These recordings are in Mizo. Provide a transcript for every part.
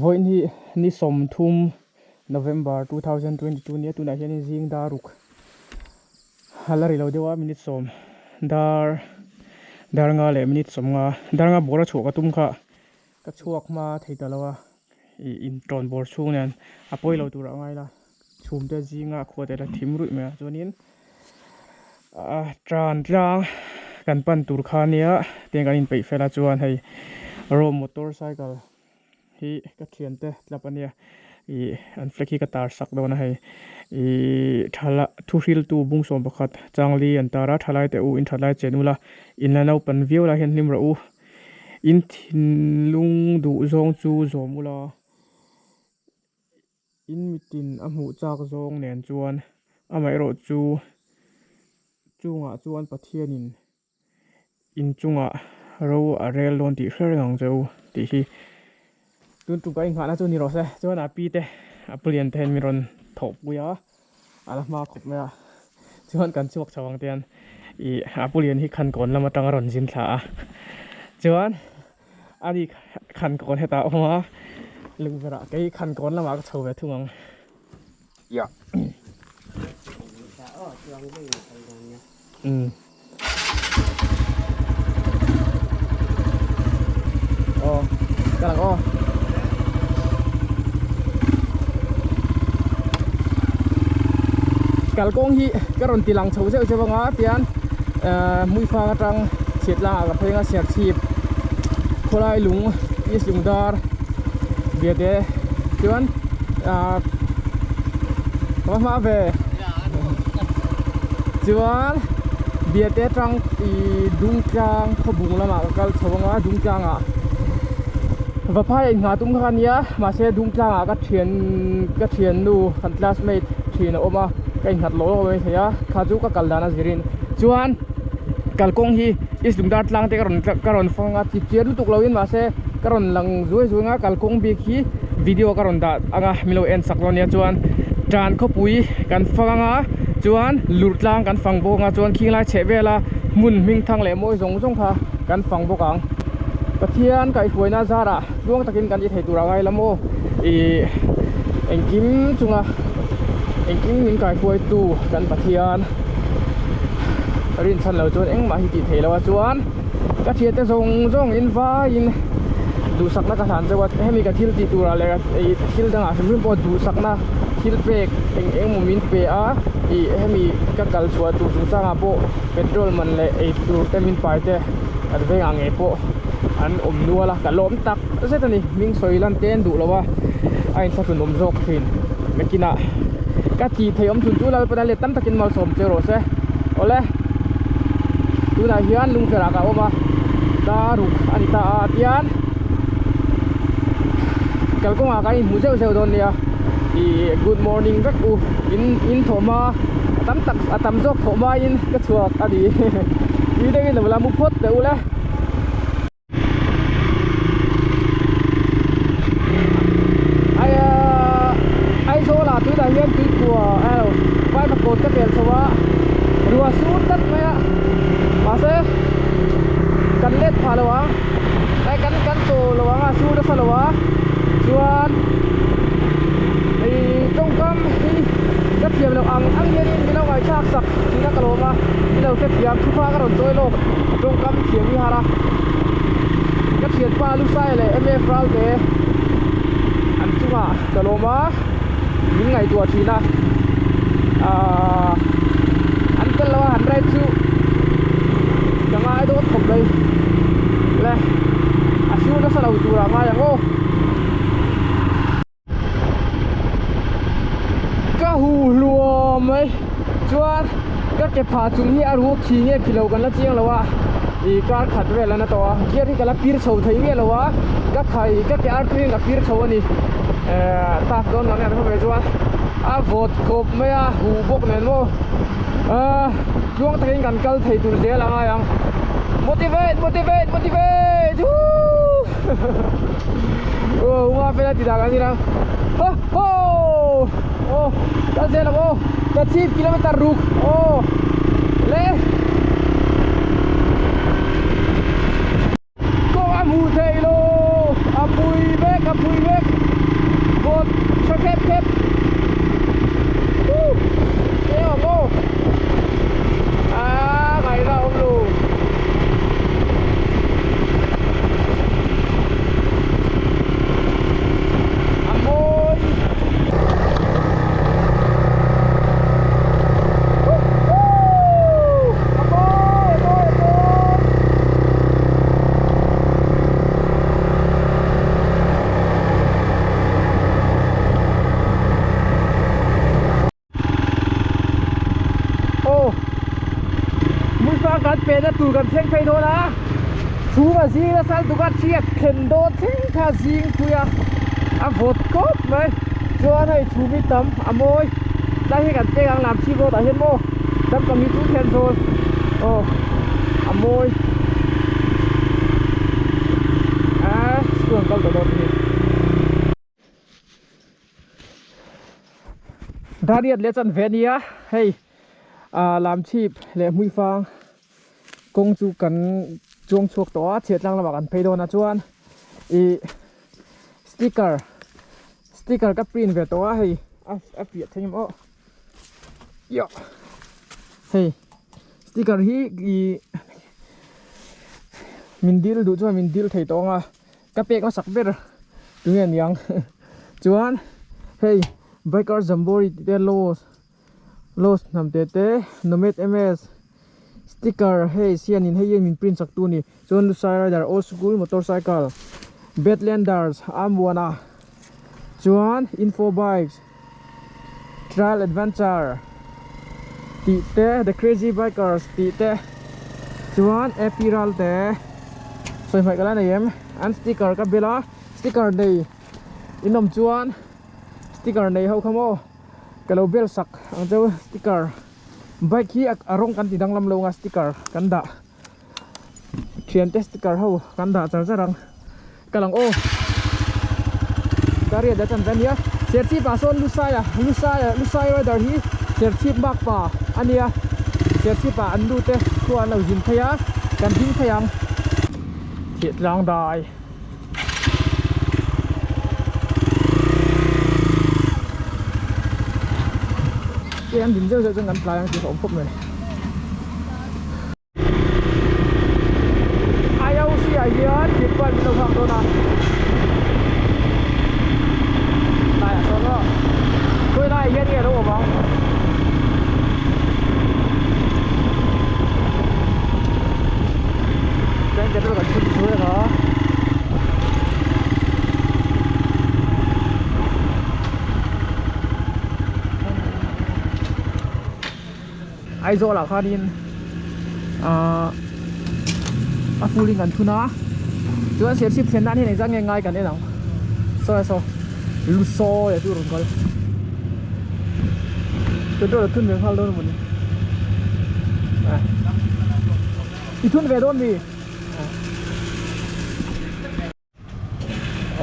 Vawiin hi ni 30 November 2022 nia tunah hianin zing dar ruk a la ri lo deuh a minute sawm dar dar nga leh minute sawm nga dar nga bawr a chhuah ka tum kha ka chhuak hma thei ta lo a ih in tawn bawr chhung nen a pawi lo tur ah a ngai la chhum te zinga khua te la thim ruih mai a chuanin ah tan tlang kan pan tur kha nia tiang kan inpeih fel a chuan hei raw motor cycle hi ka thiante tlap a nia ih an flag hi ka tar sak dawn a hei ih thala thu hriltu bung sawm pakhat changli an tar a thalai te u in thatlai chen ula in la naupan viau lai hian hlim rawh u in thinlung duh zawng chu zawm ula in mitin a hmuh chak zawng nen chuan amaherawh chu chungah chuan Pathianin inchungah ro a rel dawn tih hre reng ang che u tih hi tun tum ka inghahna chu ni rawh se chuan a pi te a pu lian te hian min rawn thawhpui a a la hma khawp mai a chuan kan chhuak chho ang te hian ih a pu lian hi khankawn lam atang a rawn zin thla a chuan ani khankawn hetah a awm a lungverah kei khankawn lamah ka chho ve thung ang. Ừ. Ờ, cái là có. Kalkawng hi ka rawn ti lang chho zeuh zeuh anga tian Hmuifang atang chhiat langah ka phei anga Serchhip khawlai lung East Lungdar Biate chuan ah ka va hma ve chuan Biate atang ih Dungtlang khawbung lamah ka kal chho anga Dungtlangah Vaphai a inngah tum kha ka nia mahse Dungtlangah ka thian ka thiannu kan classmate thin a awm a ka innghat lawk lawk mai thei a kha chu ka kal dan a zirin chuan kalkawng hi East Lungdar tlang te ka rawn ka rawn fang a chipchiar lutuk loin mahse ka rawn lang zuai zuai anga kalkawng bik hi video ka rawn dah anga min lo en sak dawn nia chuan tan khawpui kan fang anga chuan lurh tlang kan fang bawk anga chuan khing lai chheh vela hmun hming thang leh mawi zawng zawng kha kan fang bawk ang Pathian kaihhruaina zarah tluang takin kan ti thei tur a ngai la maw ih engkim chunga engkim min kaihruaitu kan Pathian rinchhan lo chuan engmah hi tih theih loh a chuan ka thiante zawng zawng in vaiin duhsakna ka hlan chauh a hemi ka thil tih turah leh ih thil dangah hrim hrim pawh duhsakna thil pek eng eng emaw min pe a ih hemi ka kal chhuah tur chungchangah pawh petrol man leh ei tur te min pai te kan vengah ngei pawh an awm nual a ka lawm tak zet a ni hming sawi lan te an duh lo a a inthlahrun awm zawk thin nakinah ka tih theih awm chhun chu Lalpana let tam takin malsawm che rawh se awle tunah hian lungferah ka awm a dar ruk a ni ta a tian kalkawngah kan inhmu zeuh zeuh dawn nia ih good morning vek u in in thawhma a tam tak a tam zawk thawh hmain ka chhuak a ni tui deuhin lo la mu phawt teh ule. Aizawl ah tunah hian tuikua elo vai pakawt ka pel chho a ruah sur tlat mai a mahse kan let phah lo ang eh kan kan chaw lo ang a sur nasa lo a chuan ih tawngkam hi ka thiam loh ang ang hianin min lo ngaihthlak sak tihna ka lawm a min lo hrethiam thupa ka rawn chawi lawk tawngkam thiam hi har a ka thianpa Lusai leh MF Ralte an chungah ka lawm a min ngaihtuah thin a ahh an tel lo a han ride chu ka ngai dawn khawp mai le a siu nasa lo turah ngai ang aw. Ka hu hluam mai chuan ka ke phah chung hi a ru khi nge khi lo kan la chiang lo a ih kar khat vel an a tawh a gear hi ka la pir chho thei miah lo a ka khai ka ke ar tui in ka pir chho a ni eh tak dawn lo nen khawp mai chuan a vawt khawp mai a huh bawk nen maw ah tluang takin kan kal thei tur zel a ngai ang motivate motivate motivate woo Aw unga fela ti dak ani la ho ho aw kal zel ang aw ka chhip kilometer ruk aw le kawng a hmuh theih lo a pui vek a pui vek. pehna tur kan thleng phei dawn a chhum a zing nasa lutuk a thiat thlen dawn thleng kha zing pui a a vawt khawp mai chuan hei chhum hi tam a mawi tlai hi kan pek ang lam chhip road ah hian maw naupang hi chu thian zawl aw a mawi a school an kal tawh dawn hi. Dariat leh chan ve ania hei ah lamchhip leh hmuifang kawng chu kan chuang chhuak tawh a chhiat tlang lamah kan phei dawn a chuan ih sticker sticker ka print ve tawh a hei a fiah thei em aw Yah hei sticker hi ih min dil duh chuan min dil thei tawh ang a. Ka pek hmasak ber tunge niang chuan hei biker jamboree tih te lost lost hnam te te nomad ms sticker hei sianin hei hian min print sak tu a ni chuan lusai rider old school motorcycle badlanders amuana chuan info bikes trail adventure tih te the crazy bikers tih te chuan ap ral te sawi hmaih ka la nei em an sticker ka bel a sticker nei in awm chuan sticker nei ho kha maw ka lo bel sak ang cheu sticker bike hi a rawng kan ti danglam lo ang a sticker kan dah. Thiante sticker ho kan dah char char ang ka lang aw Gari a chan ve ania Serchhip ah sawn Lusai a Lusai a Lusai rider hi Serchhip mak pa ania Serchhip ah an nu te khua an lo zin phei a kan ding phei ang Thih tlang dai. Ke an din zeuh zeuh chuan kan tlai ang tih a awm khawp mai. IOC ah hian thirpan min lo nghak dawn a tlaiah sawn aw khawi laiah hian nge a lo awm ang chuan petrol kan chhun chu eng a Aizawl ah khanin ahh a full in kan thun a chuan serchhip thlen nan hian engzah nge ngai kan en ang saw e saw lu saw leh chu rawn kal petrol a thun ve nghal dawn emawni i thun ve dawn mi.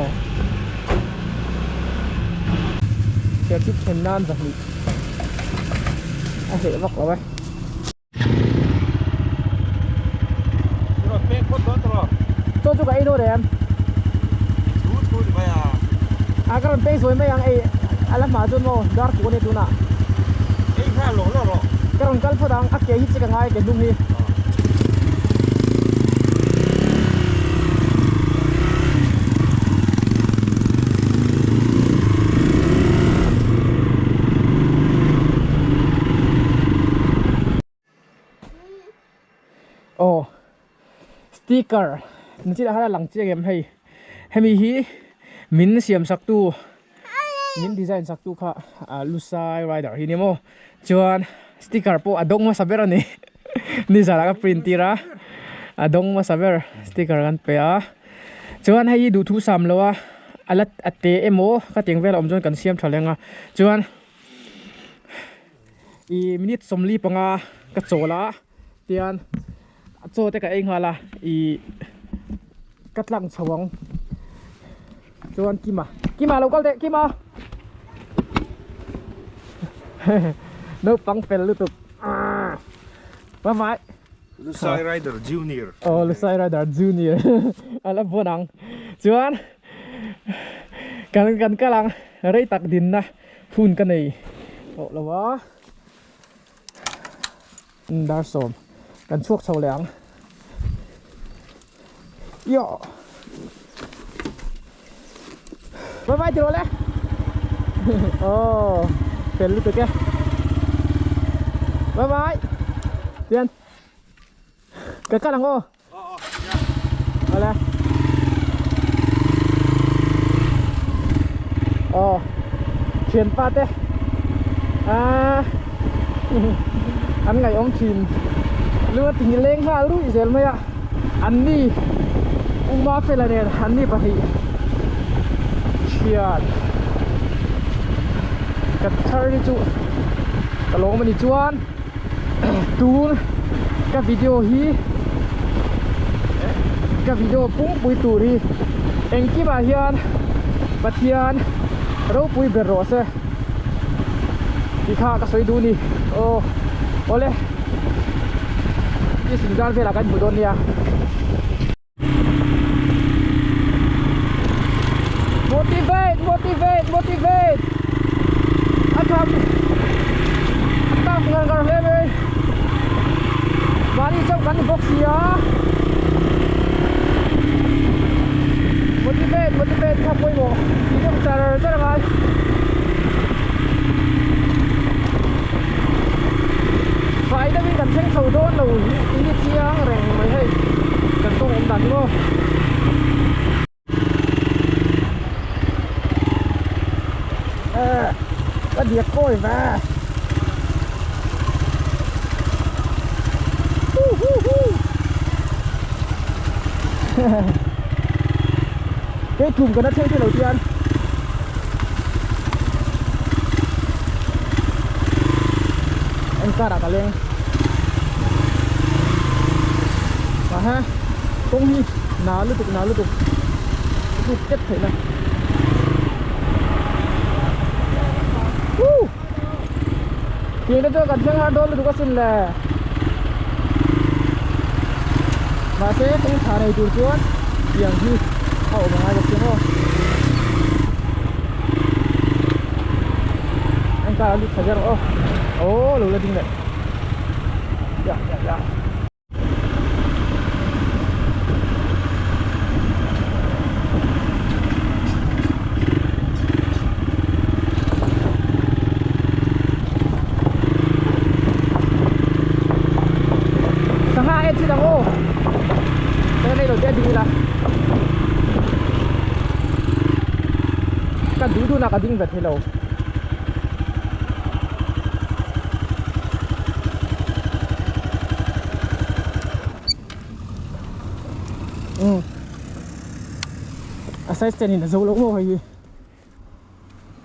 Aw Serchhip thlen nan zahnih a hleh vak lo e. Chaw chu ka ei dawn em? A ka rawn peng sawi mai ang ei a la hma chuan maw dar kuk a nia tunah. Ka rawn kal phawt ang a ke hi che ka ngai ke hnung hi. Aw sticker ni chiah khan a lang chiang em hei hemi hi min siam sak tu min design sak tu kha lusai rider hi ni maw chuan sticker pawh a dawng hmasa ber a ni nizan ah ka print tir a a dawng hmasa ber sticker kan pe a chuan hei hi duhthu sam lo a a la a te emaw ka tiang vel a awm chuan kan siam tha leng a chuan ih minute sawmli panga ka chawl a tian chaw te ka ei nghal a ih ka tlang chho ang chuan kima kima lo kal teh kima naupang fel lutuk bye bye Lusai Rider Junior oh Lusai Rider Junior ala bawn ang chuan kan kan kal ang rei tak dinna hun ka nei tawh lo a. Dar sawm kan chhuak chho leh ang yo bye bye tiraw le oh fel lutuk e bye bye tian ka kal ang aw Awle Aw Thianpa te Aaa An ngaihawm thin Lung a ti leng nghal ruih zel mai a, an ni Uma fela nen an ni pahnih thian ka thar hi chu ka lawm a ni chuan tun ka video hi ka video pumpui tur hi engkimah hian Pathian ropui ber rawh se tih kha ka sawi duh a ni aw awle i sing zar velah kan hmu dawn nia. Motivate motivate motivate a tham a tam ngar ngar hle mai mahni chauh kan ni bawk si a motivate motivate kha pawimawh tih deuh char char a ngai. Fai deuhin kan thleng chho dawn lo hi i chiang reng mai hei kan tawng awm dan hi maw. Ka diak kawi ve. Hu hu hu. Kei tum kana thleng thei lo chian. Eng car ah ka leng. Aha kawng hi na lutuk na lutuk tluk tep theih na. Woo! Tiang te chuan kan thleng har dawn lutuk asin le. Mahse kawng tha nei tur chuan tiang hi a awm angai bawk si maw. Anh ta lut thla zel aw. Aw lo la ding leh. Ya ya ya. Sangha en chin ang aw Sangha nei lo te a ding ila Ka duh duhna ka ding ve thei lo. Ừ. A size ten in a zo lo maw hei hi.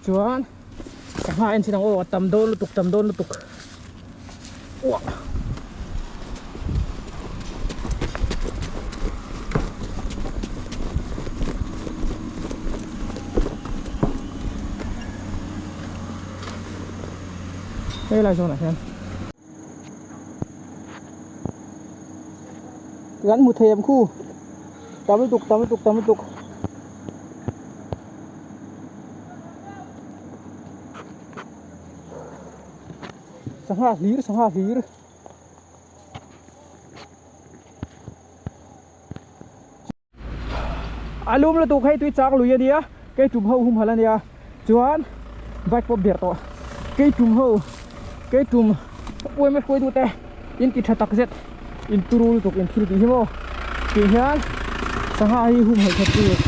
Chuan sangha en chin ang aw a tam dawn lutuk tam dawn lutuk. Uah. Hei lai zawnah hian kan hmu thei ang khu tam lutuk tam lutuk tam lutuk. Sangha hlir sangha hlir. A lum lutuk hei tui chang lui ania kei tum ho hum hal ania chuan bike pawh ber tawh kei tum ho kei tum uaima hruai duh te in ti tha tak zet in turu lutuk in thil tih hi maw tih hian sangha hi hum hal that tur.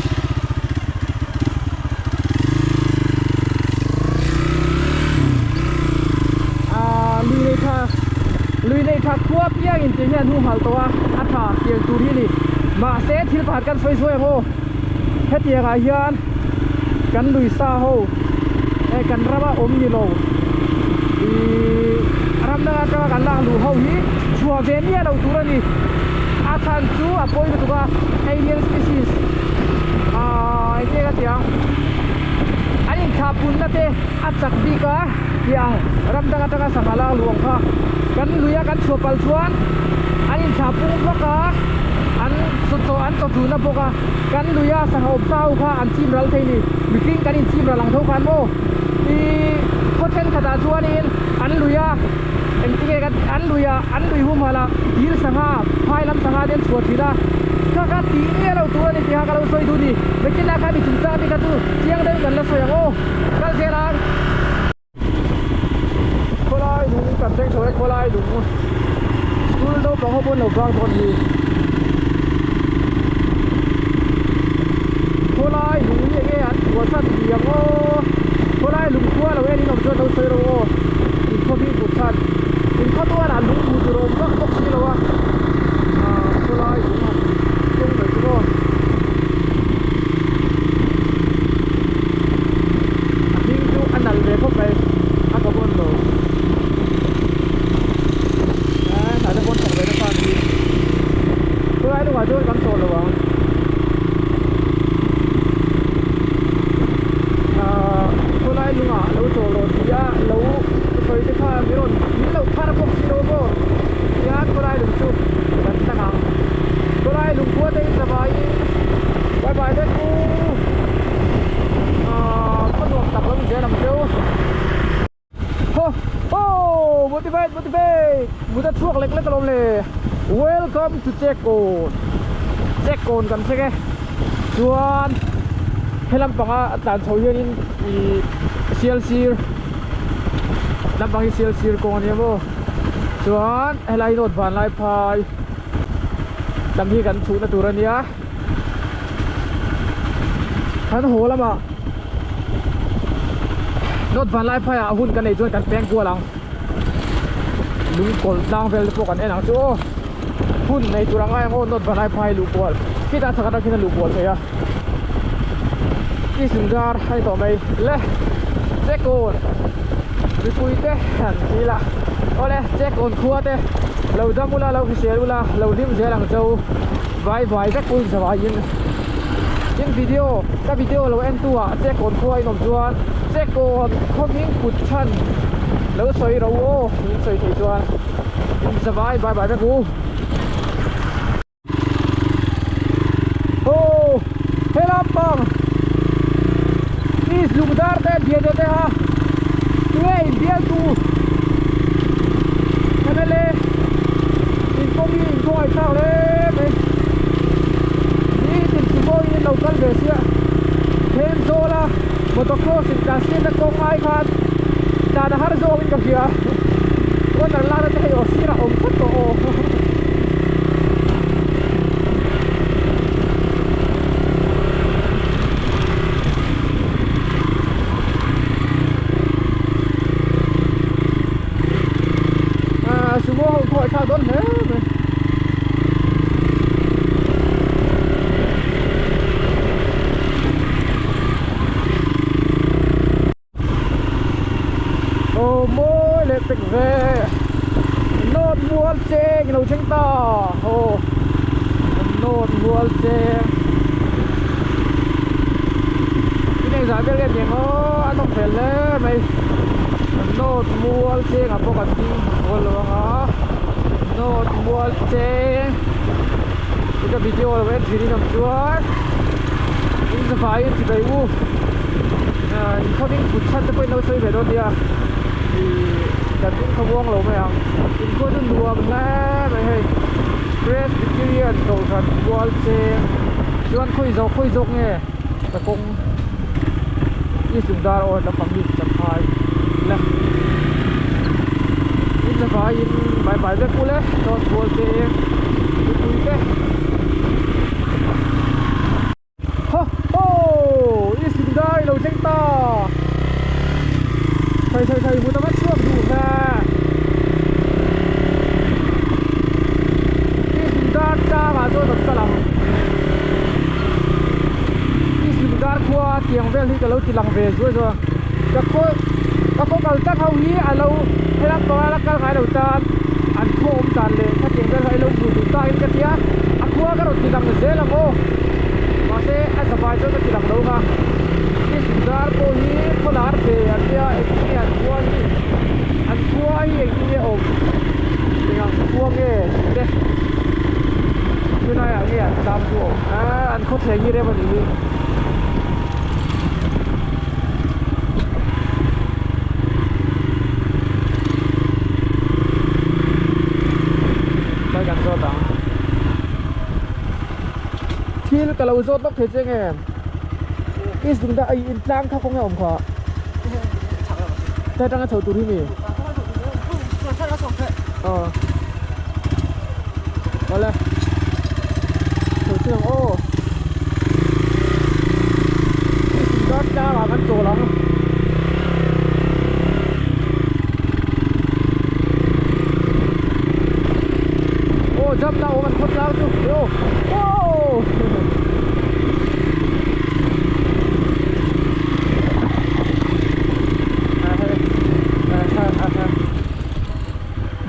Aaa lui nei tha lui nei tha khua piang in tih hian hum hal tawh a a tha tiang tur hi a ni mahse thil pakhat kan sawi zuai ang aw hetiang ah hian kan lui sa ho eh kan rama awm ni lo ihh ram dang atanga kan lak luh ho hi chhuah ve miah lo tur a ni a chhan chu a pawi lutuk a alien species aaa engtiang ka ti ang an inthlah punna te a chak bik a tih ang ram dang atanga sangha lak luh ang kha kan lui a kan chhuah palh chuan an inthlah pung vak a an chaw an chaw tuna bawk a kan lui a sangha awm sa ho kha an chim ral thei ni mihring kan inchim ral ang tho khan maw ih khaw thenkhatah chuanin an lui a engtinge kan an lui a an lui hum halh a dil sangha phai lam sangha te an chhuah thin a kha kha tih miah lo tur a ni tih kha ka lo sawi duh a ni nakinah khan mi chungchang te kha chu chiang deuhin kan la sawi ang aw kal zel ang. Khawlai lung kan thleng chho e khawlai lung school naupang ho pawn lo bak dawn hi khawlai lung hi enge an phuah chan ni ang aw khawlai lung khua lo en in awm chuan lo sawi rawh aw in khaw hming put chan in khaw tualah lung hmuh tur a awm vak bawk si lo a. Lo chawl rawh tih a lo sawi te kha mi rawn min lo thar bawk si lo maw tihian khawlai lung chu kan tlang ang khawlai lung khua te in zavaiin bye bye vek u ahh khaw nuam tak lo zel ang cheu ho ho motivate motivate mut a chhuak lek lek alawm le welcome to chekawn chekawn kan thleng e chuan helam panga a tlan chho hianin ih sial sir lampang hi sial sir kawng ania maw chuan helai hi note van lai phai lam hi kan chhuhna tur ania kan haw lamah note van lai phaiah hun kan nei chuan kan peng kual ang lungkawlh tlang vel te pawh kan en ang chu aw hun nei tur ang ai ang aw note van lai phai luh kual khitah chhak atang khian a luh kual theih a. Kisundar a ni tawh mai le Chekawn mipui te an ti la awle Chekawn khua te lo dam ula lo hrisel ula lo hlim zel ang cho vai vai vek pawhin zavaiin tin video ka video lo en tu ah Chekawn khua in awm chuan Chekawn khaw hming kut chhan lo sawi ro aw min sawi thei chuan in zavai bye bye vek u. Aw helai pang is lungdar te bial te te a tunge in bial tu mla in pawm hi in khawngaih thlak hle mai nitin chu pawhin an lo kal ve sia Thenzawl a motocross in tlan siamna kawng ai khan tlan a har zawk in ka hria corner lak na te hei aw sirah awm phawt tawh aw. À, sumo ho khaw thlak dawn hle mai. Aw mawi leh pek ve North mual cheng ilo thleng ta aw North mual cheng in engzah vel nge niang aw a nawm hmel hle mai North mual cheng ah pawh kan ding kual lo ang a North mual cheng ka video lo en thin in awm chuan in zavaiin chibai u. Inkhawmin kut chhan te pawhin lo sawi ve dawn nia ih kan inkhawmuang lo mai ang inkhawm chu nuam hle mai hei Presbyterian kohhran kual cheng chuan khawi zawk khawi zawk nge ka kawng East Lungdar aw lampang hi champhai la in zavaiin bye bye vek ule chuan kual cheng mipui te. Ho ho! East Lungdar i lo thleng ta! Thai thai thai hmu ta vat chhuak duh ve! East Lungdar tlangah chuan rawn kal ang. East Lungdar khua tiang vel hi ka lo ti lang ve zuai zuai a. Ka khaw ka khaw kal tak ho hi a lo helam panga la kal ngai lo tan an khaw awm dan leh khatiang vel kha i lo hmuh duh ta in ka tia a khua ka rawn ti lang zel ang aw. Mahse a zavai chuan ka ti lang lo ang a East Lungdar pawh hi khawlar ve an nia engtin nge an khua hi an khua hi engtin nge awm eng ang khua nge tih te chulaiah nge an tlang chu awm ah an khaw thleng hi rem a nih hi. Lai kan zawt ang. Thil ka lo zawt lawk thei che nge? East Lungdar ai in tlang kha kawng nge awm kha? Tlai atanga chho tur hi mi? Aw. Awle. Chho chin ang aw. East Lungdar tlangah kan chawl ang. Aw jam na awm an khawt tlang chu aw aw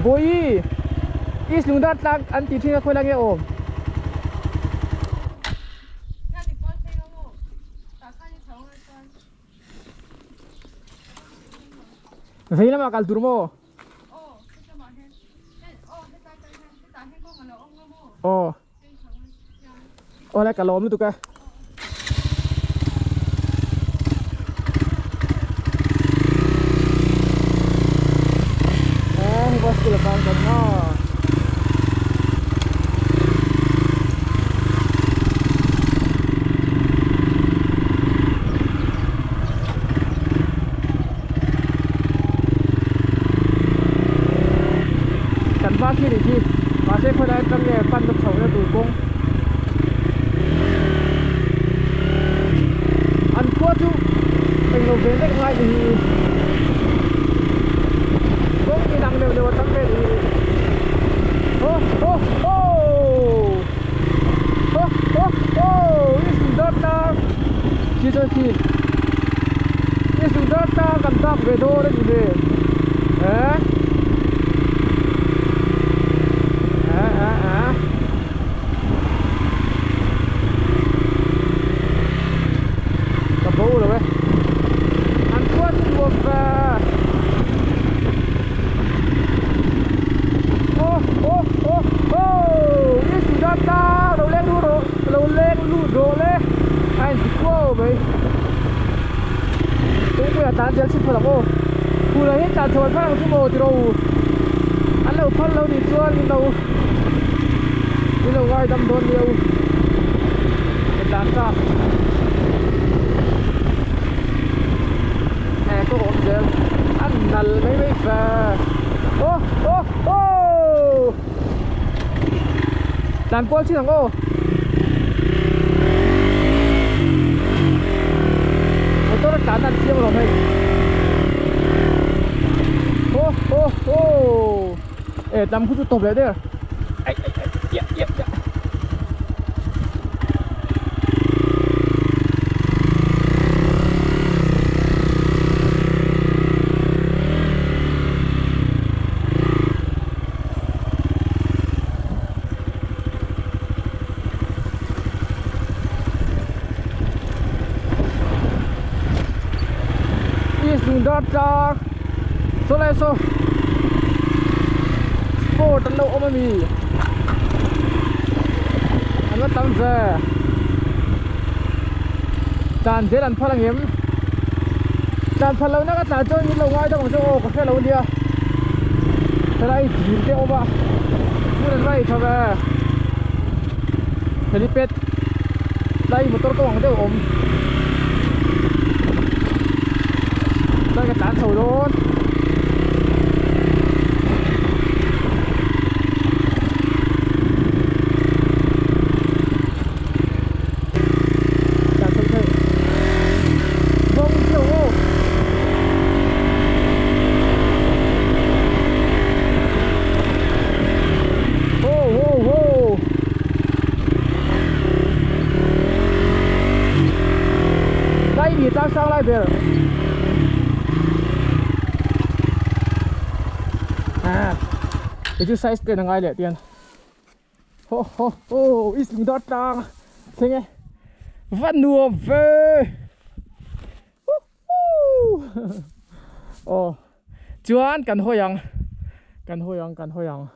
Bawihi East Lungdar tlang an tih thin a khawi lai nge awm? Vei lamah kal tur maw? Aw. Awle ka lawm lutuk e. Aw, hei bus school atang kan nga. Kan va khi nih khi mahse khawilai atang nge pan na chho na tur kawng an khua chu englo ve nek ngai ni hi kawng inang neuh neuh atang vel hi ho ho ho ho ho ho is dot na chi cho chi i su dar ta kan tak ve dawn a ni ve eh eh eh eh ka bo lo e an khua chu nuam ve oh oh oh oh i su dar ta lo leng lut rawh lo leng lut rawh le a inti kuau mai kawngpuiah tlan zel chhun phal ang aw phul ah hian tlan chho an phal ang chu maw tiraw u an lo phal lo nih chuan min lo min lo ngaidam dawn nia u ka tlan chak eh kawng a awm zel a nal mai mai ve aw aw aw. Tlan kual chin ang aw. Motor a tlan an siam alawm hei. Ho ho ho. E tlam khu chu tawp leh der. Ai ai ai ya ya ya. East Lungdar tlang saw lai saw sport an lo awm ami an va tam ve tlan zel an phal angem tlan phal lohna ka tlan chuan min lo ngai deuh ang chu aw ka hre lo nia helai dil te a awm a hmun an va ei tha ve helipad tlai motor kawng ang deuh a awm chuan ka tlan chho dawn. Sang lai ber à cái chú size tên là ngay lẹ tiền Ho ho ho is lung dar tlang thleng e va nuam ve aw chuan kan hawi ang kan hawi ang kan hawi ang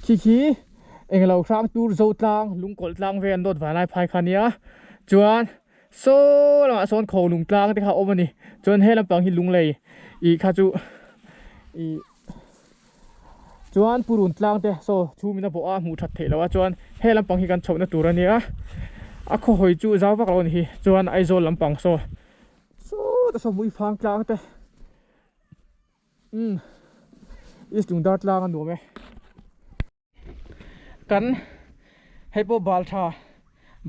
khi khi englo hrang tur zo tlang lungkawlh tlang vel an dawt vanlai phai kha nia chuan Saw lamah sawn kho lung tlang te kha a awm a ni chuan he lampang hi lung lei ih kha chu ih chuan purun tlang te saw chhum in a bawh a hmuh that theih loh a chuan he lampang hi kan chhohna tur a nia a khaw hawi chu zau vak lo a ni hi chuan Aizawl lampang saw saw te saw hmuifang tlang te umm east lungdar tlang a nuam e. Kan hei pawh bal tha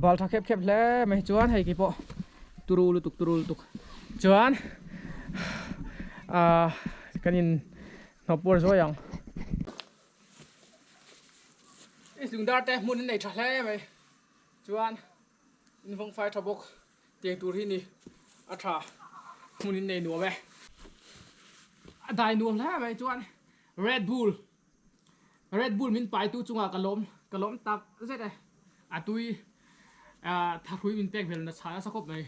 bal tha khep khep hle mai chuan hei khi pawh turu lutuk turu lutuk chuan ah kan in hnawp puar zuai ang i lungdar te hmun an nei tha hle mai chuan in vawng fai tha bawk tiang tur hi ni a tha hmun in nei nuam e a dai nuam hle mai chuan red bull Red Bull min pai tu chungah ka lawm ka lawm tak zet e a tui Thahrui min pek vel nasa nasa khawp mai.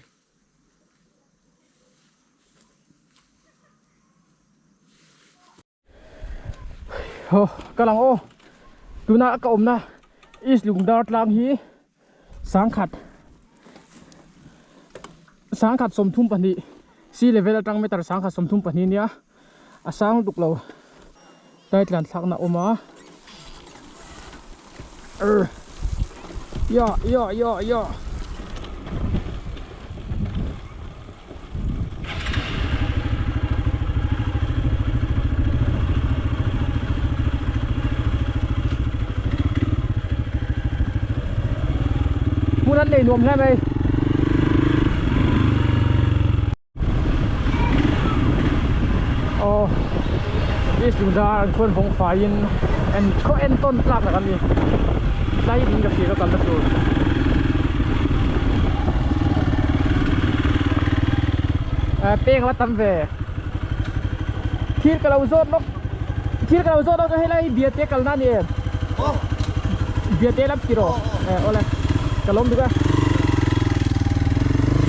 Ho ka lang aw tuna ka awmna East Lungdar tlang hi sangkhat sangkhat 32 sea level atang meter sangkhat 32 nia a sang lutuk lo tlai tlan thlakna a awm a er ya ya ya ya Hmun an nei nuam hle mai. Aw East Lungdar an khuan vawng faiin en khaw en tawn tlak tak a ni tlai in ka hria ka kalna tur. Peng la tam ve thil ka lo zawt lawk thil ka lo zawt lawk chu helai hi biate kalna a ni em biate lam ti rawh awle ka lawm tuk a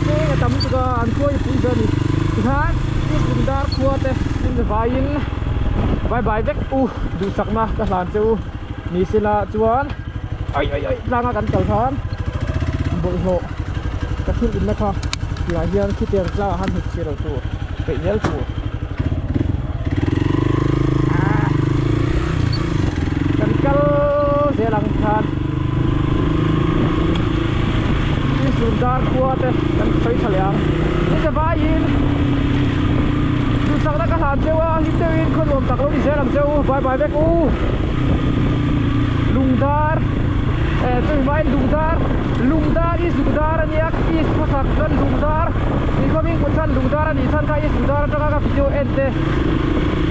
peng a tam tuk a an khua hi pui ve a ni tikhan East Lungdar khua te in vaiin bye bye vek u duhsakna ka hlan che u ni sela chuan ai ai ai tlanga kan kal khan bawlhhlawh ka thil inna kha tihah hian khitiang tlangah khan hmu chhe lo tur peih zel tur ah kan kal zel ang khan Sundar khua te kan sawi tha leh ang ni che vaiin duhsakna ka hlan cheu a hlim deuhin khaw nuam tak lo ni zel ang cheu bye bye vek u Lungdar eh chumi hmain Lungdar Lungdar East Lungdar a nia East khawsak chuan Lungdar tih khawmin kut chuan Lungdar a nih chhan kha East Lungdar atanga ka video en te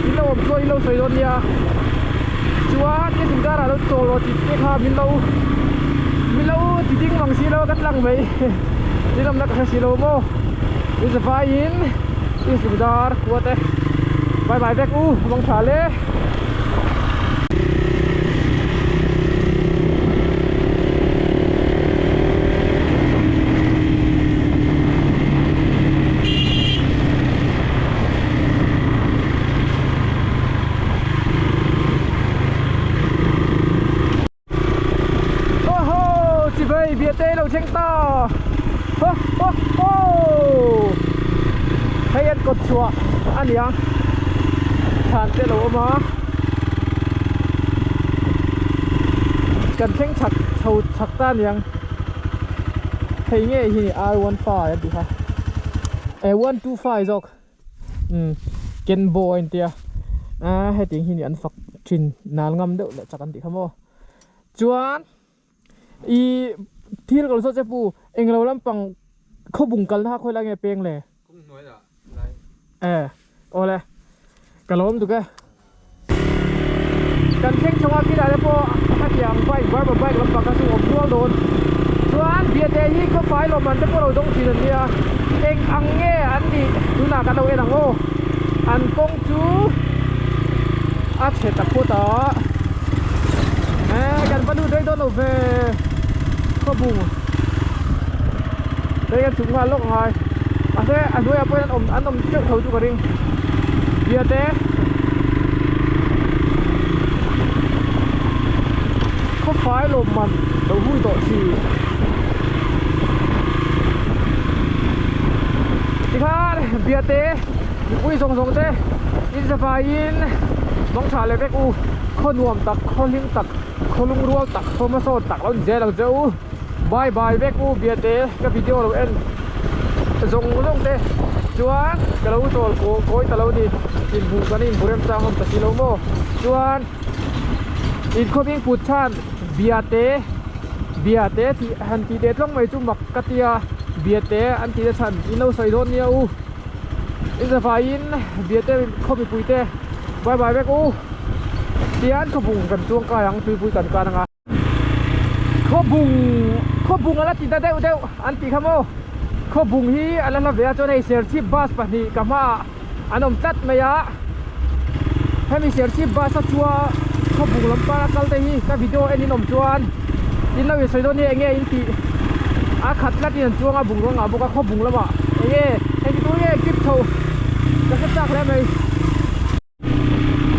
in lo awm chuan in lo sawi dawn nia chuan East Lungdar ah lo chawl rawh tih te kha min lo min lo ti ding mang si lo ka tlang mai ni lamna ka hre si lo maw in zavaiin East Lungdar khua te bye bye vek u mang tha le. Oho chi vei bia te lo thleng ta ho ho ho hei an kawt chhuah a ni ang thlan te lo awm a kan thleng chhak chho chhak ta a ni ang hei nge hi ni r 15 a tih kha eh 125 zawk. Umm Kenbo a intia a hetiang hi ni an fak thin nal ngam deuh leh chak an tih kha maw chuan ih thil ka lo sawi che pu englo lampang khawbung kalna kha khawi lai nge peng le eh awle ka lawm tuk e. Kan thleng chhawng a khilai te pawh hetiang bike barber bike lampang kha chu awm nual dawn chuan biate hi khawfai lawmman te pawh lo dawng thin an nia eng ang nge an nih tunah kan lo en ang aw an kawng chu a chhe ta phawt a eh kan va lut rei dawn lo ve khawbung hei kan chhuk nghal lawk angai mahse a hnuaiah pawh hian an awm an awm teuh tho chu ka ring biate. Khawfai lawmman lo hui tawh thin. Tikhan biate mipui zawng zawng te in zavaiin mawng tha leh vek u khaw nuam tak khaw hlim tak khaw lungrual tak khaw hmasawn tak lo ni zel ang che u bye bye vek u biate ka video lo en zawng zawng te chuan ka lo chawl kawi ta lo ni inhmuh kan inbu rem chang awm ta si lo maw chuan inkhawpin kut chhan biate biate tih han tih teh tlawng mai chu mak ka tia biate an tih te chhan in lo sawi dawn nia u in zavaiin biate khaw mipui te bye bye vek u tian khawbung kan chuang kai ang tuipui kan kan anga. Khawbung khawbung ala ti ta deuh deuh an tih kha maw khawbung hi ala hla ve a chuan hei serchhip bus pahnih ka hmaah an awm tlat mai a hemi serchhip bus a chua khawbung lam pana kal te hi ka video en in awm chuan in lo insawi dawn hi eng nge in tih. A khat tlatin an chuang a bungrua ngah bawk a khaw bung lamah eng nge engti tur nge trip chho ka hre chak hle mai.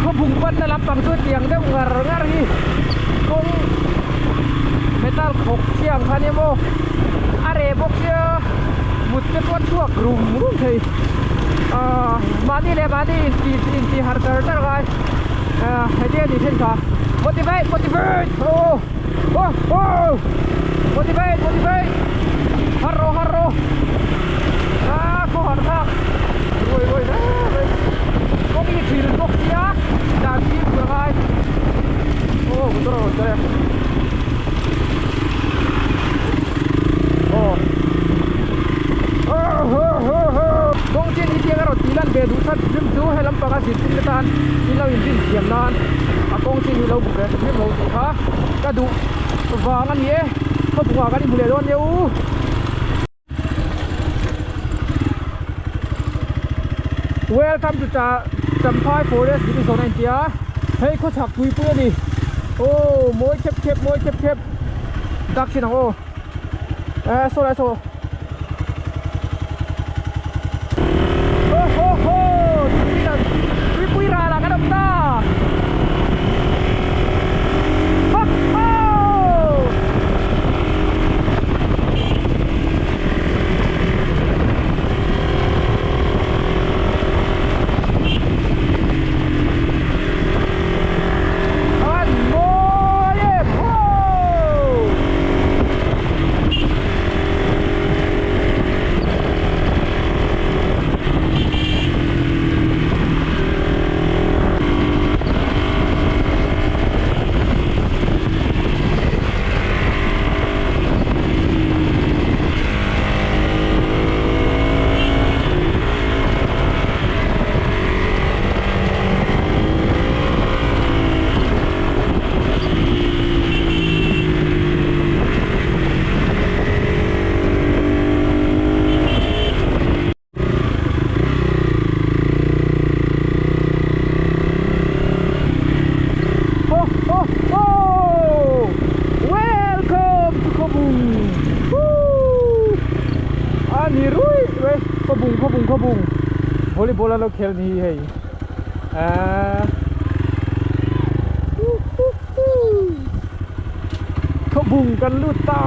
Khaw bung panna lampang chu tiang deuh ngar ngar hi kawng metal khawk chiang kha nia maw a reh bawk sia mut te pawh a chhuak rum rum thei ahh mahni leh mahni inti inti harh char char ngai ahh heti a ni then kha motivate motivate aw aw aw motivate motivate har rawh har rawh ah khaw harh thlak ruai ruai hle mai kawng hi thil bawk sia dan fimkhur a ngai aw motor a rawn kal e aw kawng chin hi tiang a rawn tih lan ve duh that hrim chu he lampang a zir tum te tan in lo inrin thiam nan a kawng chin hi lo bu ve hrim lo tih kha ka duh vang a ni e khawpungah kan inhmu leh dawn nia u. Welcome to Cha Champhai Forest Division a intia hei khawchhak puipui a ni aw mawi khep khep mawi khep khep dak thin ang aw eh saw lai saw ho ho ho tuipui ral tuipui ral ah kan awm ta ho ho. An mawi em wow! Ho ho ho! Welcome to Khawbung! Woo! A ni rui rui Khawbung Khawbung Khawbung volleyball an lo khel ni hi hei ah Khawbung kan lut ta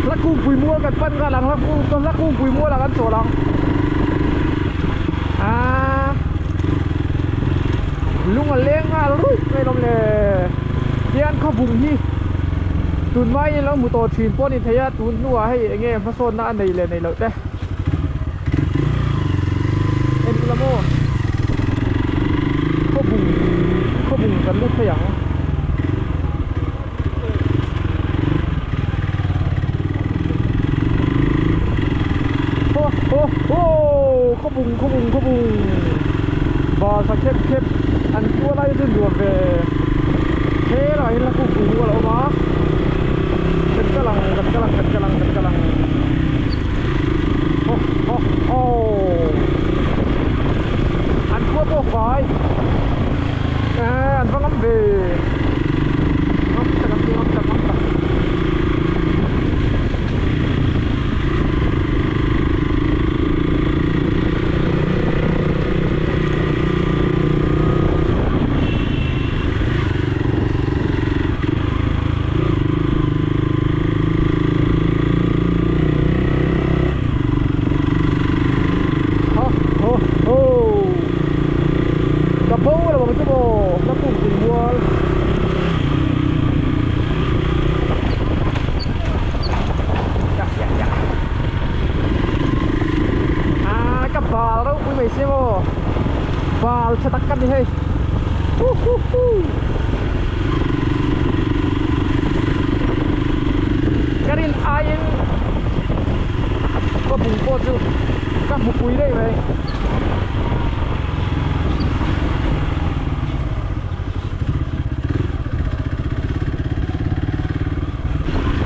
hla kungpui mual kan pan nghal ang hla kung hla kungpui mual ah kan chawl ang ah lung a leng nghal ruih mai lawm le hian khawbung hi tun hmain lo hmu tawh thin pawh a ni thei a tun hnuah hei eng nge hmasawnna a nei leh nei loh te en ula maw khawbung khawbung kan lut thei ang. Ho ho ho khawbung khawbung khawbung bus a khep khep an kual lai chu nuam ve helaiah hian la kung pui mual a awm a kan kal ang kan kal ang kan kal ang kan kal ang ho ho ho an khua pawh fai. Eh an va ngam ve ngam tak an ti ngam tak ngam tak Ho ho ho Ka bo lo ang chu maw hla kung pui mual. Ya ya ya. Ah ka bal ropui mai sia maw. Bal tha tak ka ni hei. Hu hu hu. Ka rin aiin ka bung pawh chu ka hmu pui daih mai.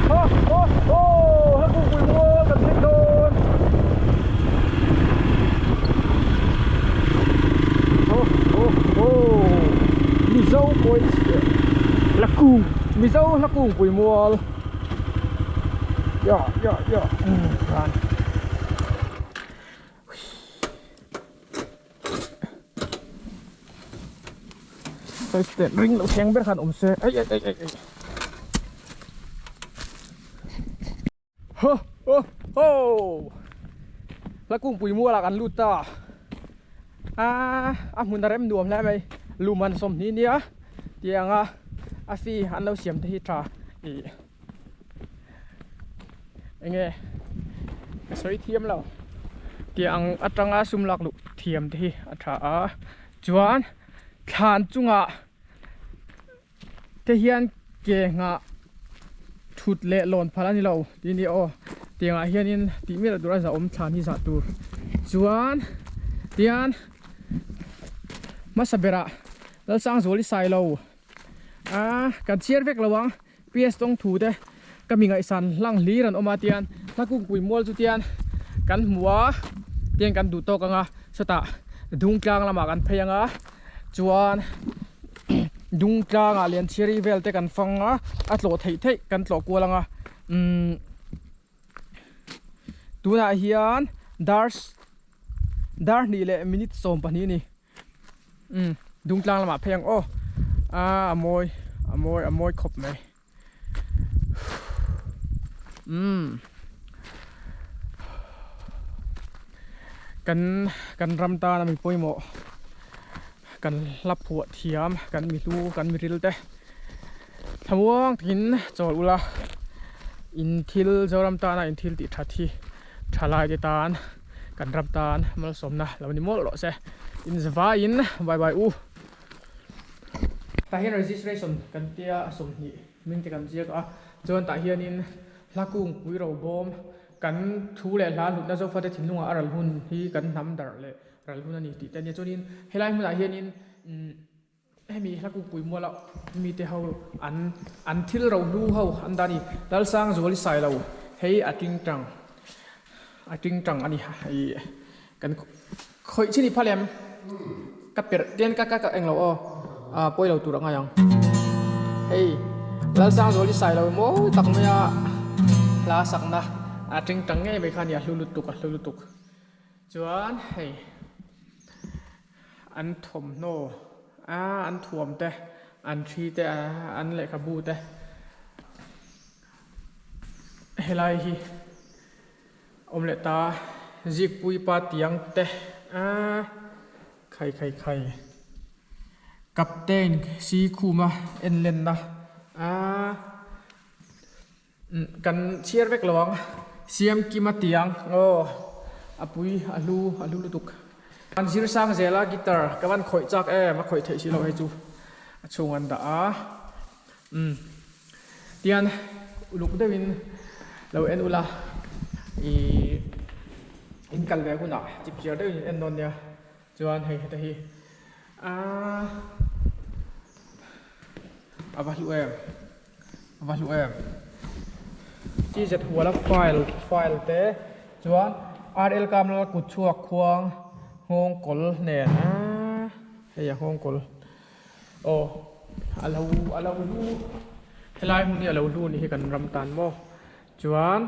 Ho ho ho hla kung pui mual kan thleng dawn ho ho ho Mizo point la kung Mizo hla kung pui mual. Ya ya ya umm chuan Sawi ring loh thleng ber khan awm se ai ai ai ai ai. Ho ho ho La kungpui mual ah kan lut ta a a hmun a rem nuam hle mai luman sawmhnih nia tiang a a fee an lo siam te hi tha ih enge ka sawi thiam lo tiang atanga sum lak luh thiam te hi a tha a chuan thlan chungah te hian ke nghah thut leh lawn phal a ni lo tih ni aw tiangah hianin tih miah loh tur a zahawm thlan hi zah tur chuan tian hmasa berah Lalsangzuali Sailo ah kan chhiar vek lo ang PS tawng thu te ka mi ngaihsan hlang hlir an awm a tian hla kungpui mual chu tian kan hmu a tian kan duh tawk ang a sawtah dungtlang lamah kan phei ang a chuan dungtlangah Lianchhiari vel te kan fang a a tlawh theih theih kan tlawh kual ang a umm tunah hian dar dar hnih leh minute 12 a ni. Umm dungtlang lamah phei ang aw ah a mawi a mawi a mawi khawp mai umm kan kan ram tana mi pawimawh kan hla phuah thiam kan mi hlu kan mi ril te thlamuang takin chawl ula in thil Zoram tana in thil tih that hi thalai te tan. Kan ram tan malsawmna lo ni mawlh rawh se. In zavaiin bye bye u. Tah hian registration kan tia 20 hming te kan ziak a, chuan tah hianin hla kung pui ro bawm kan thu leh hla hlutna Zofate thinlungah a ral hun hi kan hnam darh leh ral hun a ni tih te a nia. Chuanin helai hmunah hianin umm hemi hla kung pui muala mite ho an an thil ro hlu ho an dah a ni. Lalsangzuali Sailo hei a tingtang a tingtang a ni ih kan khawih chin i phal em ka perh ten ka ka englo aw ah pawi lo tur a ngai ang hei Lalsangzuali Sailo mawi tak mai a hla sakna a tingtang ngei mai kha a ni a hlu lutuk a hlu lutuk chuan hei. An thawmhnaw a an thuam te an thi te an lehkhabu te helai hi awm leh ta zikpui pa tiang te aaa khai khai khai captain si khuma en lenna aaa. Kan chhiar vek lo ang. Siam Kima tiang aw a pui a hlu a hlu lutuk. An zir sang zel a guitar ka van khawih chak em a khawih theih si lo hei chu a chhung an dah a umm tian uluk deuhin lo en ula ih in kal ve hunah chip chiar deuhin in en dawn nia chuan hei heta hi aaa a va hlu em. A va hlu em. Chi zet huala file file te chuan RL Kamlal kut chhuak khuang nghawng kawl nen aaa hei a nghawng kawl aw a lo a lo hlu helai hmun hi a lo hlu ni hi kan ram tan maw chuan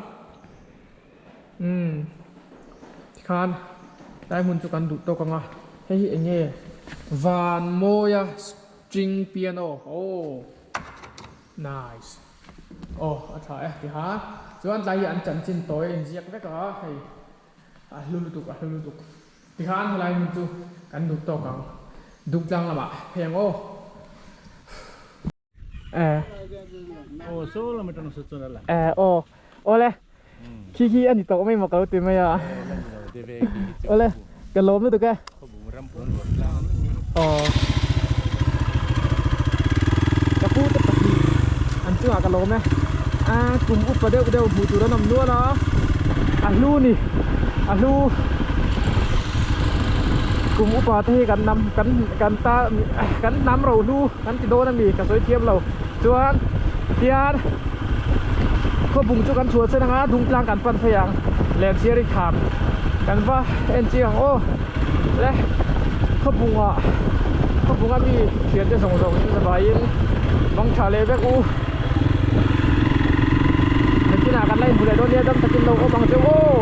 umm tikhan helai hmun chu kan duh tawk ang a hei hi eng nge van mawia String piano oh nice aw a tha e ti ha chuan tlai hi an chanchin tawi a inziak vek a hei a hlu lutuk a hlu lutuk ti khan helai hmun chu kan duh tawk ang Dungtlang lamah phei ang aw eh aw saw lam atang saw chuan a lang eh aw awle khi khi a ni tawh mai maw ka lo ti mai a awle ka lawm lutuk e aw ka pu te pahnih an chungah ka lawm e a kum upa deuh deuh hmuh tur an awm nual a a hlu ni a hlu kum upa te hi kan hnam kan kan ta kan hnam ro hlu kan ti dawn ami ka sawi thiam lo chuan tian Khawbung chu kan chhuah chen anga Dungtlang kan pan phei ang Lemsiari kham kan va en chiang ang aw le Khawbungah Khawbunga mi thian te zawng zawng in zavaiin mang tha leh vek u Nakinah kan la in. hmu leh dawn nia dam takin lo awm ang che aw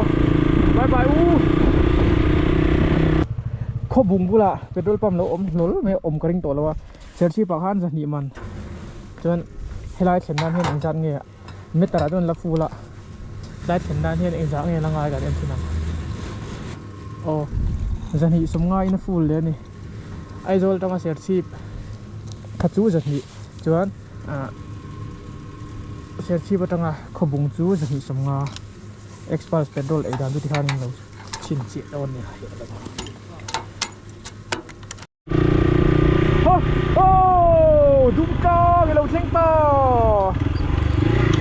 bye bye u khawbung bulah petrol pump lo awm hlawl mai a awm ka ring tawh lo a serchhip ah khan zahnih man chuan helai thlen nan hian engzat nge meter ah chuan la full a tlai thlen nan hian engzah nge la ngai kan en thin ang aw zahnih sawmnga in a full leh a ni Aizawl atanga serchhip kha chu zahnih chuan ah serchhip atanga khawbung chu zahnih sawmnga Xpulse petrol ei dan chu tikhan in lo chhinchhiah dawn a ni. Ho ho Dumtlang i lo thleng ta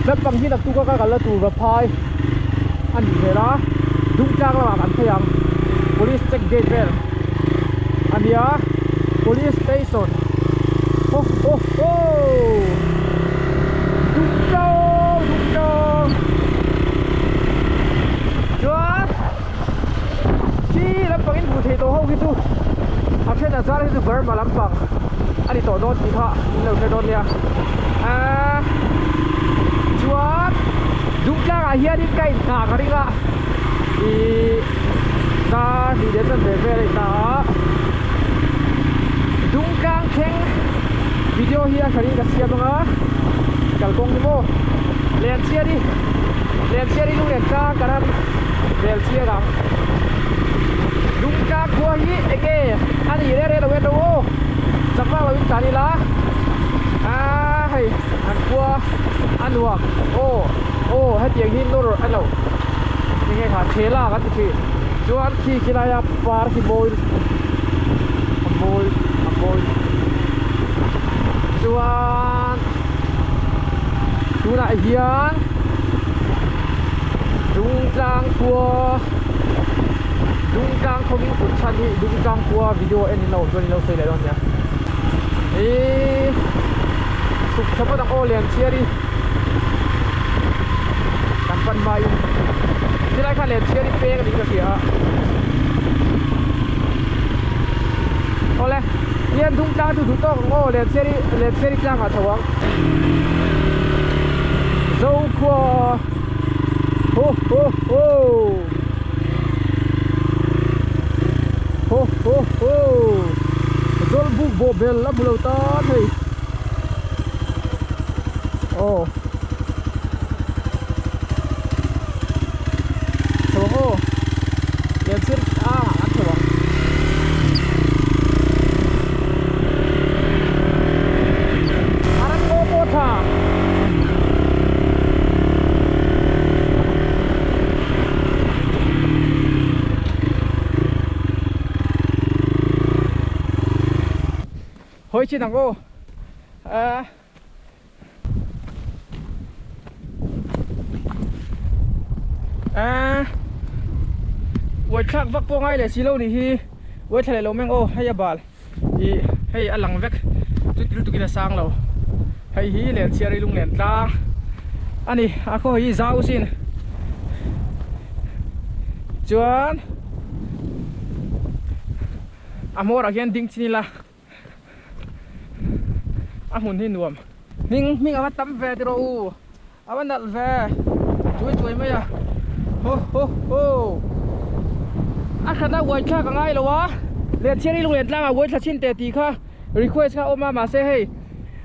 Naupang hi naktuk a ka kal na tur va phai a nih hmel a Dumtlang lamah kan phei ang Police check gate vel a nia Police station ho ho ho Dumtlang Dumtlang chuan Khi lampang in hmuh theih tawh ho khi chu a then a zar hi chu Burma lampang a ni tawh dawn tih kha in lo hre dawn nia ahh chuan Dungtlang ah hianin ka in nghah ka ring a ihh dar hnih leh chuan ve vel a in ta a Dungtlang thleng video hi a hran in ka siam ang a kalkawng hi maw Lianchhiari Lianchhiari lunglen tlang kan han vel chiang ang Lungtlang khua hi enge a nih reng reng lo en rawh aw chak vak lo in tlan ila aaa hei an khua a nuam aw aw hetiang hi nawr a lo enge kha thela kan ti thin chuan khi khi laia par hi mawi a mawi a mawi chuan. Tunah hian Dungtlang khua Dungtlang khawmin kut chhan hi Dungtlang khua video en in lo awm chuan in lo sawi leh dawn nia. Ihh chhuk tha phawt ang aw lian chhiar hi kan pan hmain chulai khan lian chhiar hi peng a niin ka hria a. Awle lian Dungtlang chu duh tawk ang aw lian chhiar hi lian chhiar hi tlangah chho ang. Zokhua ho ho ho ho ho ho Zawlbuk bawhbel a hmu lo tan hei aw chho ang aw lian chhir a an chho ang. A ram ngaw pawh tha. Hawi chin ang aw. Ah. Ah. Uai thlak vak pawh ngai leh si lo nih hi. Uai thla leh lo meng aw hei a bal. Ih hei a lang vek chu til tukin a sang lo hei hi Lenchhiari lunglen tlang a ni a khaw hi zau sin chuan a hmawrah hian ding chin ila a hmun hi nuam hming hming a va tam ve tiraw u a va nalh ve chuai chuai mai a ho ho ho a hran a uai thlak a ngai lo a Lianchhiari lunglen tlangah uai thla chhin teh tih kha request kha a awm a mahse hei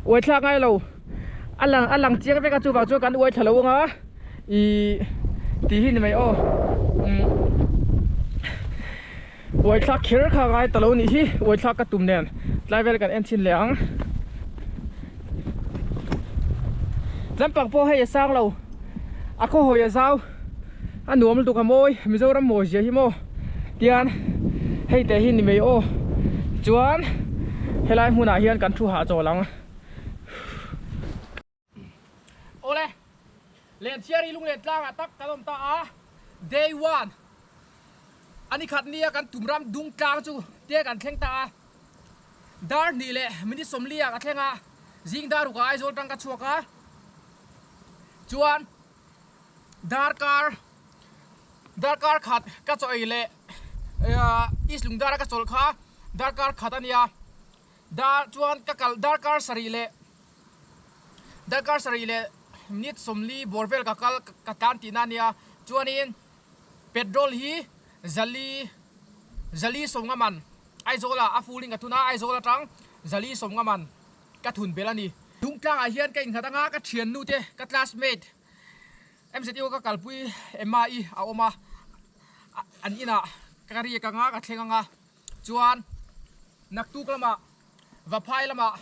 uai thlak ngai lo a lang a lang chiang vek a chuvang chuan kan uai thla lo ang a ih tih hi ni mai aw umm uai thlak kher kha a ngai ta lo nih hi uai thlak ka tum nen tlai vel kan en chhin leh ang lampang pawh hei a sang lo a khaw hawi a zau a nuam lutuk a mawi Mizoram mawi zia hi maw tian hei teh hi ni mai aw chuan helai hmunah hian kan thu hahchawl ang. Awle, Lenchhiari lunglen tlangah tak kan awm ta a, Day one a ni khat nia kan tum ram dung tlang chu tia kan thleng ta a, dar hnih leh minute sawmli ah ka thleng a, zing dar rukah Aizawl tang ka chhuak a, chuan darkar darkar khat ka chaw ei leh East Lungdar a ka chawlh kha darkar khat a nia, dar chuan ka kal darkar sarih leh. Darkar sarih leh minute sawmli bawr vel ka kal ka tlan tihna a nia chuanin petrol hi zali zali sawmnga man Aizawl ah a full in ka thun a Aizawl atang zali sawmnga man ka thun belh a ni. Dungtlang ah hian ka innghat anga ka thiannu te ka classmate MZU ka kalpui Emma i a awm a an inah ka riak anga ka thleng anga chuan naktuk lamah Vaphai lamah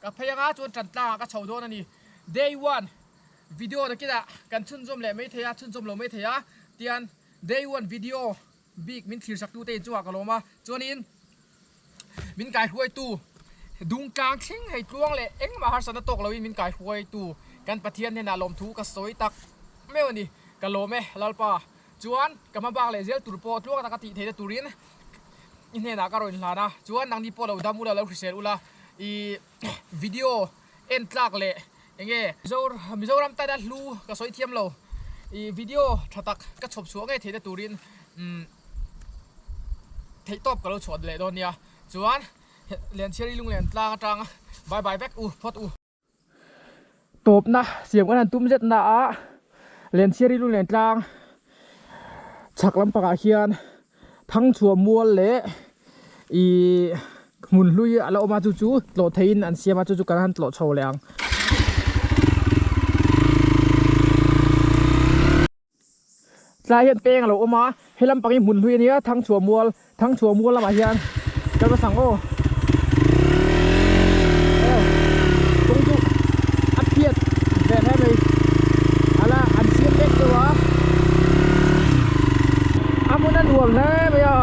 ka phei anga chuan tan tlangah ka chho dawn a ni. Day one video nakinah kan chhunzawm leh mai thei a chhunzawm lo mai thei a tian day one video bik min thlir sak tute inchungah ka lawm a chuanin min kaihruaitu dungtlang thleng hei tluang leh engmah harsatna tawk loin min kaihruaitu kan Pathian hnenah lawmthu ka sawi tak meuh a ni ka lawm e Lalpa chuan ka hma bak leh zel tur pawh tluang taka tih theihna turin i hnenah ka rawn inhlan a chuan nangni pawh lo dam ula lo hrisel ula i video en tlak leh enge Mizoram tana hlu ka sawi thiam lo i video tha tak ka chhawp chhuah ngei theihna turin umm theihtawp ka lo chhuah leh dawn nia chuan Lianchhiari lunglen tlang atang bye bye vek u phawt u. Tawpna siam kan han tum zet na a Lianchhiari lunglen tlang chhak lampangah hian Thangchhuah mual leh ih hmun hlui a la awm a chu chu tlawh theihin an siam a chu chu kan han tlawh chho leh ang. Tlai hian peng a lo awm a he lampang hi hmun hlui a nia Thangchhuah mual Thangchhuah mual lamah hian kal hmasa ang aw aw kawng chu a phiat ve hle mai a la an siam mek deuh a a hmun a nuam hle mai a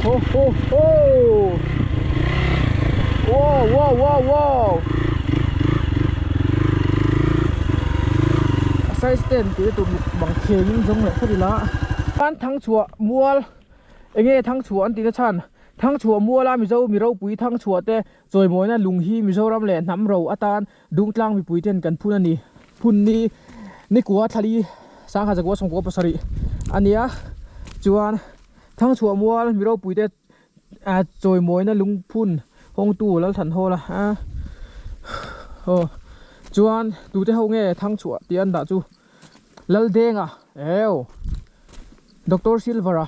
ho ho ho wow wow wow wow size ten tih na tur bang kheng in zawng leh phawt ila an Thangchhuah mual enge Thangchhuah an tih na chhan Thangchhuah muala Mizo mi ropui Thangchhuah te chawimawina lung hi Mizoram leh hnam ro atan Dungtlang mipui ten kan phun a ni. Phun ni nikua thlali sangha zakua sawmkua pasarih a nia. Chuan Thangchhuah mual mi ropui te chawimawina lungphun hawngtu Lalthanhawla a aw chuan tute ho nge Thangchhuah tih an dah chu Laldenga eo Doctor Silver-a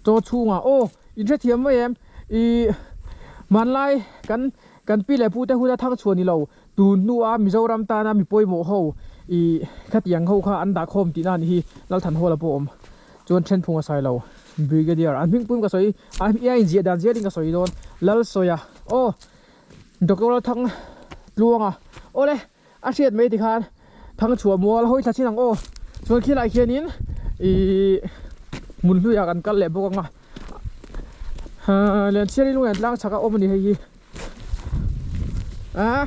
chaw chhungah aw inhrethiam mai em ih hmanlai kan Kan pi leh pute huna thang chhuah ni lo, tun hnua Mizoram tana mi pawimawh ho i khatiang ho kha an dah khawm tihna a ni hi Lalthanhawla pawh awm chuan thenphung a sai lo. Brigadier an hmingpum ka sawi a i a inziah dan zelin ka sawi dawn Lalsawia aw Doctor Lalthang Tluanga awle a hriat mai tikhan Thangchhuah mual hawi thla chin ang aw chuan khilai khianin ihh hmun hluiah kan kal leh bawk ang a Lianchhiari lunglen tlang chhak a awm a ni hei hi ah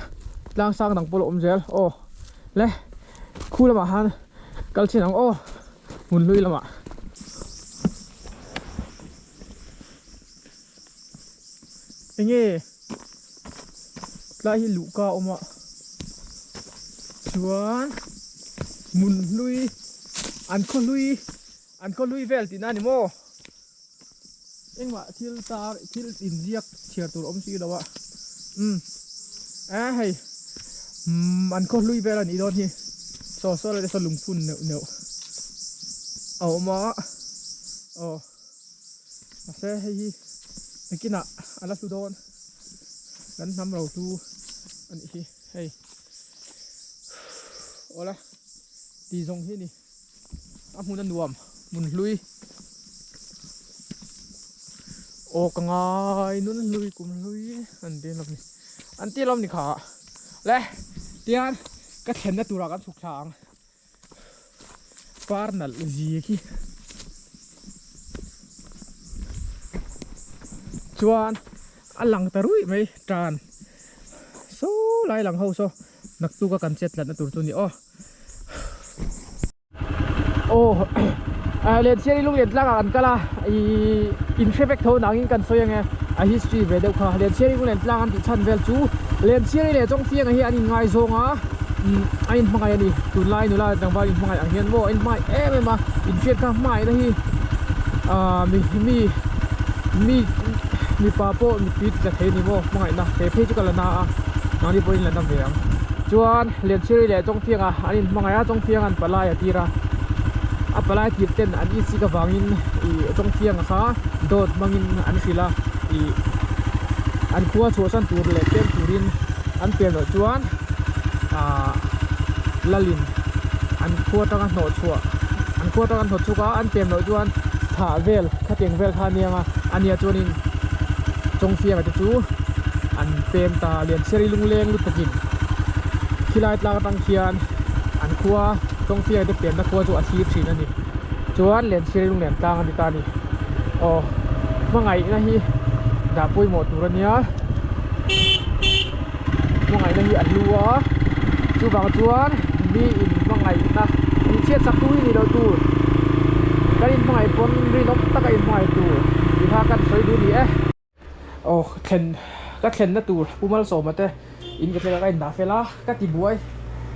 tlang sang dang pawh a awm zel aw le khu lamah khan kal chin ang aw hmun hlui lamah. Enge tlai hi luhka a awm a chuan hmun hlui an khaw hlui an khaw hlui vel tihna a ni maw engmah thil tar thil inziak chhiar tur awm si lo a umm a hei umm an khaw hlui vel a nih dawn hi saw saw lai te saw lungphun neuh neuh a awm a aw. Mahse hei hi nakinah a la hlu dawn kan hnam ro hlu a nih hi hei awle ti zawng hi a ni a hmun a nuam hmun hlui aw ka ngai nun hlui kum hlui an ti lawm ni an ti lawm ni kha le tian ka thlenna turah kan chhuk thla ang. Par nalh zia khi chuan a lang ta ruih mai tan saw lai lang ho saw naktuk a kan chet tlatna tur chu a ni aw aw Lianchhiari lunglen tlangah kan kal a ihh in hre vek tho nangin kan sawi ange a history ve deuh kha Lianchhiari lunglen tlang an tih chhan vel chu Lianchhiari leh Chawngfianga hi an inngaizawng a umm a inhmangaih a ni tunlai nula tlangval inhmangaih ang hian maw a inhmangaih em em a inhriat kha hmangaihna hi ahh mi mi mi mipa pawh mittui tla thei a ni maw hmangaihna he phei chu ka la na a mahni pawhin la na ve ang. Chuan Lianchhiri leh Chawngfianga an inhmangaih a, Chawngfianga'n palai a tir a, a palai tir ten an isik avangin ih Chawngfianga kha dawt hmangin an hrilh a, ih an khua chhuahsan tur leh pem turin an pem loh chuan ah Lalin an khua atanga hnawh chhuah an khua atanga hnawt chhuk a, an pem loh chuan thah vel khatiang vel kha a nia ang a, a nia chuanin Chawngfianga te chu an pem ta Lianchhiri lungleng lutukin khilai tlang atang khian an khua Chawngfianga te pemna khua chu a thlir thin a ni. Chuan Lianchhiri lunglen tlang a ni ta a ni. Aw hmangaihna hi dah pawimawh tur a nia hmangaihna hi a hlu a chuvang chuan mi in hmangaihna in chhiat sak tu hi ni loh tur kan in hmangaih pawn rinawm taka in hmangaih tur tih kha kan sawi duh a ni e. Aw thlen ka thlenna tur Pu Malsawma te in ka thleng a ka indah fel a ka ti buai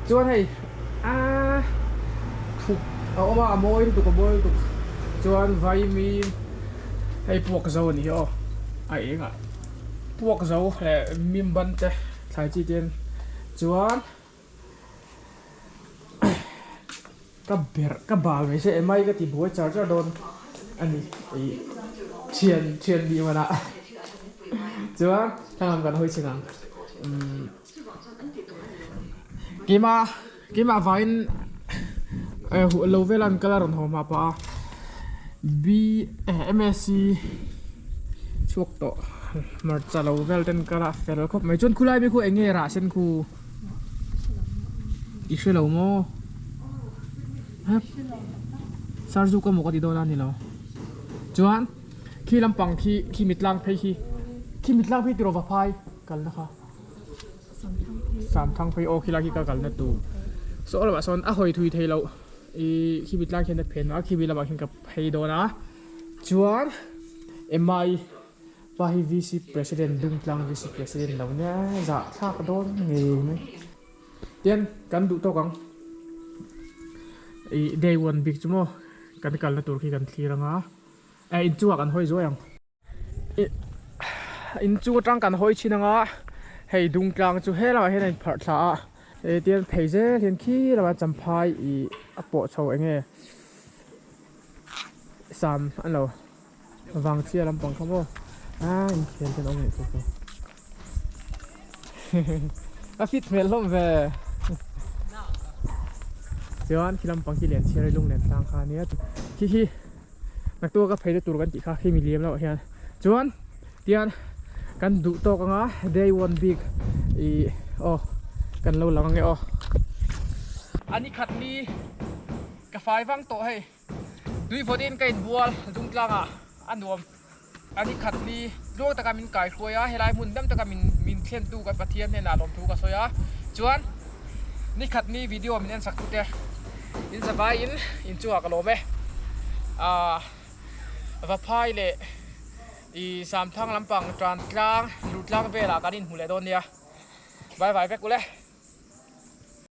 chuan hei aaa thuk a awm a a mawi lutuk a mawi lutuk chuan vaimim hei puak zo a ni hi aw a eng ah puak zo leh mim ban te thlai chi te chuan ka berh ka bal mai se emai ka ti buai char char dawn a ni ih thian thian nih man ah chuan thlang lam kan hawi chhin ang umm keimah keimah vangin eh lo vel an kal a rawn haw hma pah a B M_S_C chhuak tawh hmarcha lo vel ten kal a fel khawp mai chuan khulai mi khu eng nge rah sen khu. I hre lo maw? Hep Sarzu ka maw ka ti dawn a ni lo. Chuan khi lampang khi khi mitlang phei khi khi mitlang phei tiraw va phai kalna kha Samthang phei aw khilai khi ka kalna tur saw lamah sawn a hawi thui thei loh ih khi mitlang khian a phen a khi mi lamah khian ka phei dawn a chuan M_I Pa hi VC President Dungtlang VC President lo nia zah thlak dawn ngei mai. Tian kan duh tawk ang. I day one bik chu maw kan kalna tur khi kan thlir anga eh inchungah kan hawi zuai ang. I inchung atang kan hawi thin anga hei Dungtlang chu he lamah hian a inpharh thla a. Hei tian phei zel hian khi lamah Champhai ih a pawh chho enge sam an lo. Vang chhia lampang kha maw a inkhel ten awm leh tawp lo a fit hmel hlawm ve chuan khi lampang khi lian chhiar lung len tlang kha ania khi khi naktuk a ka phei na tur kan tih kha khi mi liam loh hian chuan tian kan duh tawk anga day one bik ih aw kan lo lang ange aw ani khat ni ka fai vang tawh hei. Tui vawtin ka inbual dung tlangah a nuam a ni khat ni tluang taka min kai hruai a, helai hmun dam taka min min thlentu kan Pathian hnenah lawmthu ka sawi a, chuan ni khat ni video min en sak tute in zavaiin inchungah ka lawm e. Aaa Vaphai leh ih Samthang lampang tan tlang luh tlang velah kan inhmu leh dawn nia, bye bye vek ule.